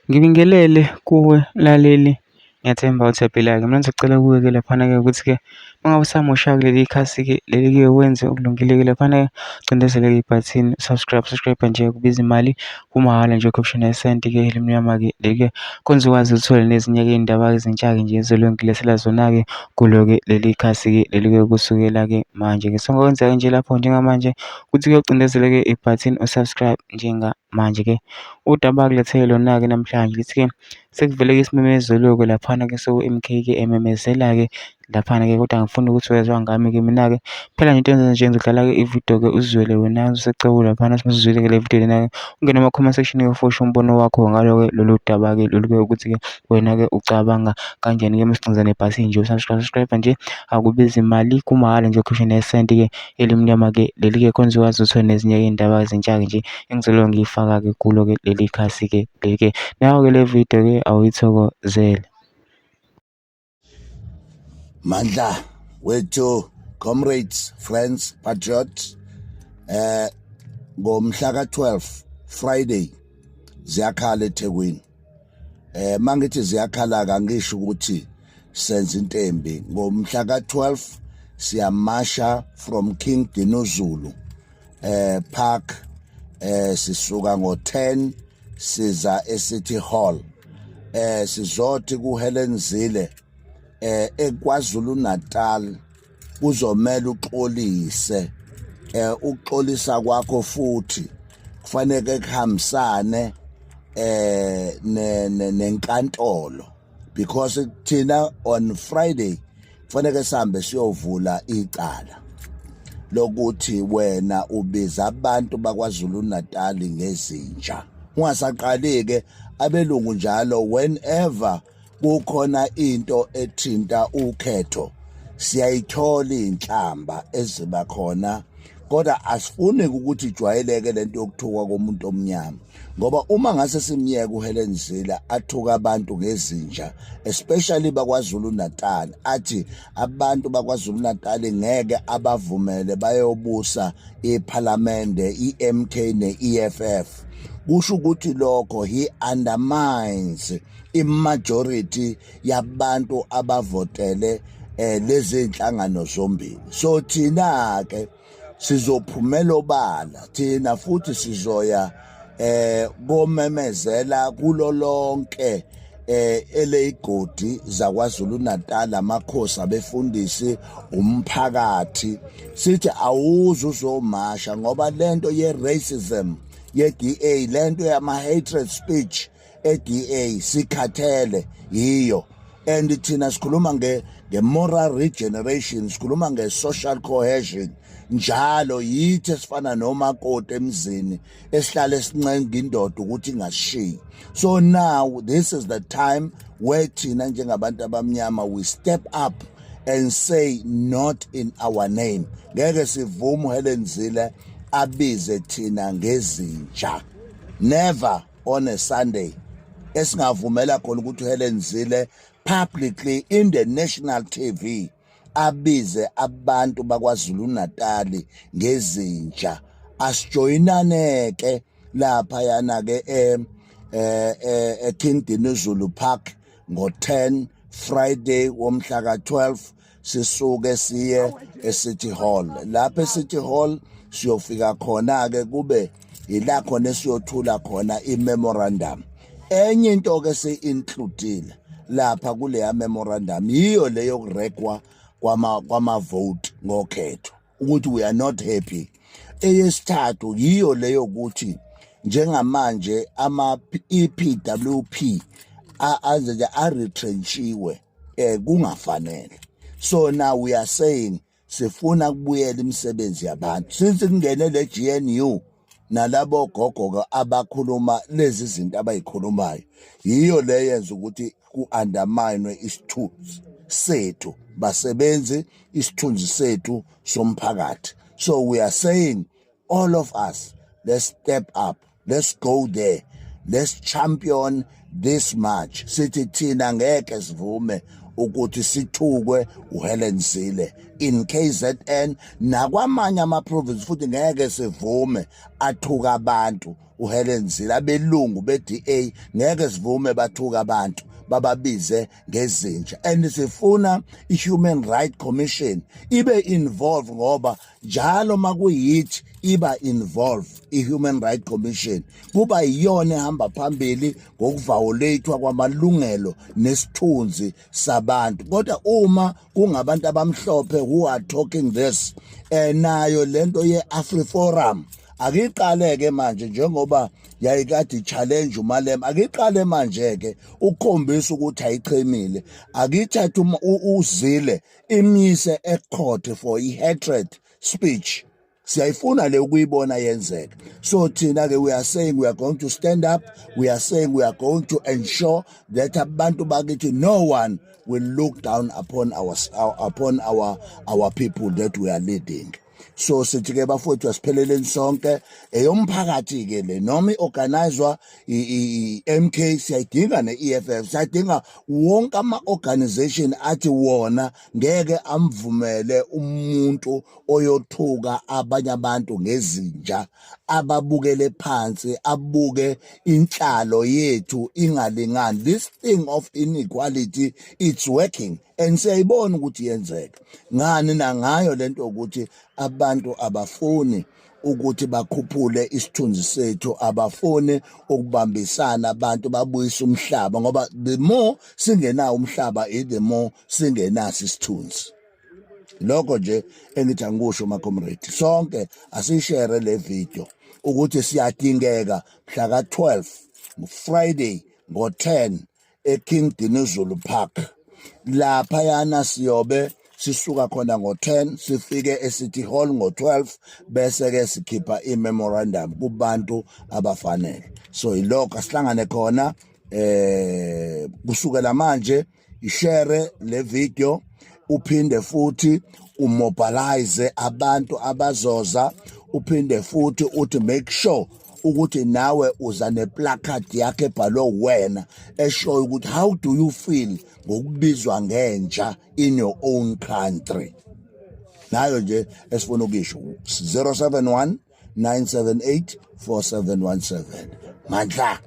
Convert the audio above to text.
Ngibingelele kuwe mlaleli, ngiyathemba ukuthi uyaphila-ke. Mina ngisacela kuwe-ke laphana-ke ukuthi-ke uma ngabe usamusha kuleli khasi-ke leli-ke wenze okulungile-ke laphana-ke ucindezele-ke ibhathini subscribe, subscribe nje kubiza imali kumahhala nje ukhiphe nesenti-ke elimnyama-ke leli-ke khona uzokwazi ukuthola nezinye-ke iy'ndaba ezintsha-ke nje ezilungilethela zona-ke kulo-ke leli khasi-ke leli-ke kusukela-ke manje-ke. So ngokwenzeka nje lapho njengamanje ukuthi kuyocindezela-ke ibhathini u-subscribe njengamanje-ke. Udaba akulethele lona-ke namhlanje lithi-ke sekuvele-ke isimemezelo-ke laphana-ke seku-M_K-ke ememezela-ke laphana-ke kodwa angifuni ukuthi wezwa ngami-ke mina-ke. Phela nje into engenza nje ngizodlala-ke ividiyo-ke uzizwele wena usecebo laphana usuzwile-ke le vidiyo lena-ke. Ungene kuma-comment section-ke ufoshe umbono wakho ngalo-ke lolu daba-ke lolu-ke ukuthi-ke wena-ke ucabanga kanjani-ke masicinza nebhathini nje u-subscribe, subscribe nje akubizi mali kumahhala nje ukhishwe nesenti-ke elimnyama-ke leli-ke khona uzokwazi ukuthola nezinye iy'ndaba ezintsha-ke nje engizoloku ngiyifaka-ke kulo-ke leli khasi-ke leli-ke. Nayo-ke le video-ke awuyithokozele. Mandla wethu, comrades, friends, patriots, ngomhla ka-12, Friday, ziyakhala eThekwini. Mangithi ziyakhala, kangisho ukuthi senza into embi. Ngomhla ka-12 siyamasha from King Dinuzulu Park, sisuka ngo-10 siza eCity Hall. Sizothi kuHelen Zille eKwaZulu Natal kuzomela uxolise. Ukuxolisa kwakho futhi kufanele kuhambisane nenkantolo because thina on Friday kufanele sihambe siyovula icala lokuthi wena ubiza abantu bakwaZulu Natal ngezinja. Ungasaqali ke abelungu njalo whenever kukhona into ethinta ukhetho siyayithola inhlamba eziba khona, kodwa asifuni ukuthi ijwayeleke lento yokuthukwa komuntu omnyama, ngoba uma ngase simyeke uHelen Zille athuka abantu ngezinja, especially bakwaZulu Natal, athi abantu bakwaZulu Natal ngeke abavumele bayobusa iParliament, iMK neEFF, kusho ukuthi lokho he undermines imajority yabantu abavotele lezi inhlangano zombili. So thina ke sizophumela obala, thina futhi sizoya komemezela kulo lonke eleyigodi zakwaZulu Natal, amakhosi, abefundisi, umphakathi, sithi awuze uzomasha ngoba lento ye racism ye DA, lento yama hatred speech e-DA, sikhathele yiyo. And thina sikhuluma nge-moral regeneration, sikhuluma nge-social cohesion njalo. Yithi esifana nomakoti emzini esihlale sincenga indoda ukuthi ingashiyi. So now this is the time where thina njengabantu abamnyama we step up and say, "Not in our name." Ngeke sivume uHelen Zille abize thina ngezinja, never on a Sunday esingavumela khona ukuthi uHelen Zille publicly in the national TV abize abantu bakwaZulu Natal ngezinja. Asijoyinane ke lapha yana ke e King Dinuzulu Park ngo10 Friday womhla ka12, sisuke siye eCity Hall. Lapha eCity Hall siyofika khona ke kube ila khona esiyothula khona i-memorandum. Enye into ke se-includile lapha kuleya memorandum yiyo leyo kurekwa kwama vote ngokhetho, ukuthi we are not happy. Eyesithathu yiyo leyo ukuthi njengamanje ama EPWP aze nje a-retrenchiwe kungafanele. So now we are saying sifuna kubuyela imisebenzi yabantu since kungene le GNU nalabo gogo abakhuluma lezi zinto abayikhulumayo. Yiyo le yenza ukuthi ku-undermine isithunzi sethu basebenzi, isithunzi sethu somphakathi. So we are saying, all of us, let's step up, let's go there, let's champion this march. Sithi thina ngeke sivume ukuthi sithukwe uHelen Zille in KZN nakwamanye ama province, futhi ngeke sivume athuka abantu uHelen Zille. Abelungu be-DA ngeke sivume bathuka abantu, bababize ngezinja, and sifuna i-Human Right Commission ibe involved, ngoba njalo makuyithi iba involved i-Human Right Commission, kuba iyona ehamba phambili ngokuviolatewa kwamalungelo nesithunzi sabantu. Kodwa uma kungabantu abamhlophe who are talking this, nayo lento ye-AfriForum akiqale-ke manje, njengoba yayikade i-challenge uMalema, akiqale manje-ke ukukhombisa ukuthi ayichemile. Akithathe uZille imise ecourt for i-hatred speech. Siyayifuna le ukuyibona yenzeka. So thina ke, we are saying we are going to stand up. We are saying we are going to ensure that abantu bakithi, no one will look down upon our people that we are leading. So sithi ke bafowethu, asipheleleni sonke. Eyomphakathi ke le, noma iorganizwa i-MK, siyayidinga, ne-EFF siyadinga, wonke ama-organization athi wona ngeke amvumele umuntu oyothuka abanye abantu ngezinja, ababukele phansi, abuke inhlalo yethu ingalingani. This thing of inequality, it's working, and siyayibona ukuthi yenzeka ngani nangayo lento, ukuthi abantu abafuni ukuthi bakhuphule isithunzi sethu, abafuni ukubambisana, abantu babuyisa umhlaba, ngoba the more singenawo umhlaba, the more singenaso isithunzi. Lokho nje engithi angikusho, ma-comrade sonke, asishare le video ukuthi siyadingeka mhla ka-12, Friday, ngo-10 eKing Dinuzulu Park. Lapha yana siyobe sisuka khona ngo-10, sifike eCity Hall ngo-12, bese ke sikhipha i-memorandum kubantu abafanele. So ilokho, asihlangane khona. Kusukela manje, ishare le video, uphinde futhi umobilize abantu abazoza, uphinde futhi uthi make sure ukuthi nawe uza neplacard yakhe ebhalwe wena, eshoyo ukuthi how do you feel ngokubizwa ngenja in your own country. Nayo nje esifuna ukisho, 071 978 4717. Mandla.